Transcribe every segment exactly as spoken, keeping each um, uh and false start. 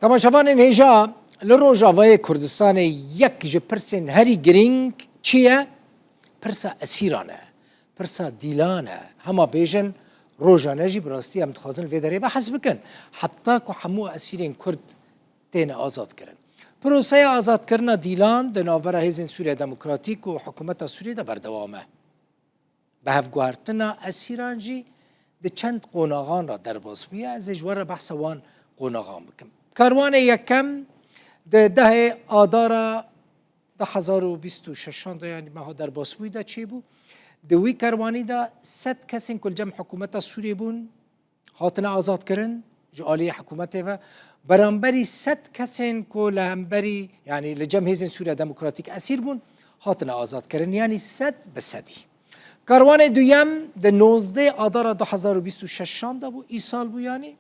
Temaşevanên hêja, li Rojavayê Kurdistanê yek ji pirsên herî girîng çi ye? Pirsa esîran e, pirsa dîlan e. Hema bêjin, rojane jî bi rastî em dixwazin vê derê behs bikin. Heta ku hemû esîrên Kurd têne azadkirin. Proseya azadkirina dîlan di navbera Hêzên Sûriya Demokratîk û Hikûmeta Sûriyê de berdewam e. Bi hevguhertina esîran jî di çend qonaxan re derbas bûye. Ez ê ji we re behsa wan qonaxan bikim. Karwanê yekem di dehê Adara du hezar û bîst û şeşan de, yanî meha derbasbûyî de çêbû. Di wî kerwanî de sed kesên ku li cem hikûmeta Sûriyê bûn, hatine azadkirin ji aliyê hikûmetê ve. Beramberî sed kesên ku li hemberî, yanî li cem Hêzên Sûriya Demokratîk esîr bûn, hatine azadkirin. Yanî sed bi sedî. Karwanê duyem di nozdeh Adara du hezar û bîst û şeşan de bû, îsal bû yanî.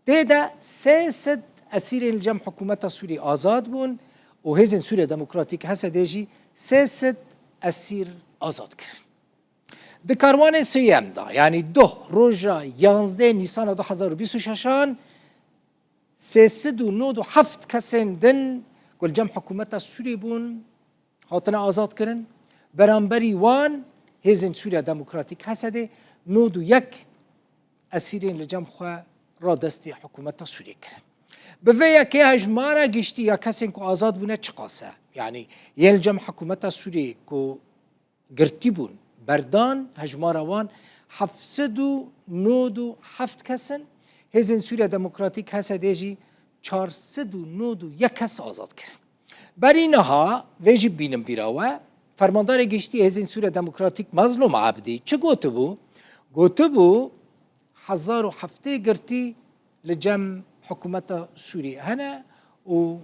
Tê de sê sed esîrên li cem hikûmeta Sûrî azad bûn û Hêzên Sûriya Demokratîk, H S D, jî sê sed esîr azad kirin. Di karwanê sêyem de, yanî doh roja yanzdeh Nîsana du hezar û bîst û şeşan, sê sed û nod û heft kesên din ku li cem hikûmeta Sûrî bûn, hatine azad kirin. Beramberî wan Hêzên Sûriya Demokratîk, H S D, nod û yek esîrên li cem xwe radestî hikûmeta Sûriyê kirin. Bi vê yekê hejmara giştî ya kesên ku azad bûne çiqas e? Yanî yên li cem hikûmeta Sûriyê ku girtî bûn, berdan, hejmara wan heft sed û nod û heft kes in. Hêzên Sûriya Demokratîk, H S D, jî çar sed û nod û yek kes azad kirin. Berî niha, vê jî bînin bîra we, Fermandarê Giştî Hêzên Sûriya Demokratîk Mezlûm Ebdî çi gotibû? Gotibû, hezar û heftê girtî li cem hikûmeta Sûriyê hene û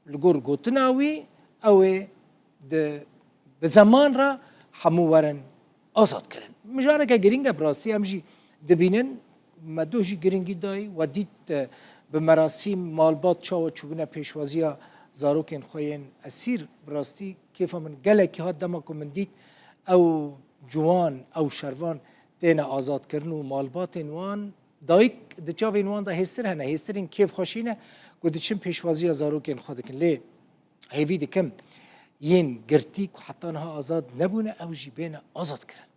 li gor gotina wî, ew ê di, bi zeman re hemû werin azad kirin. Mijareke girîng e bi rastî, em jî dibînin, me doh jî girîngî dayî, we dît, e, bi merasîm malbat çawa çûbûne pêşwaziya zarokên xwe yên esîr. Bi rastî kêfa min gelekî hat dema ku min dît ew ciwan, ew şervan têne azadkirin û malbatên wan, dayik di çavên wan de hêstir hene, hêstirên kêfxweşî ne ku diçin pêşwaziya zarokên xwe dikin. Lê hêvî dikim yên girtî ku heta niha azad nebûne, ew jî bêne azad kirin.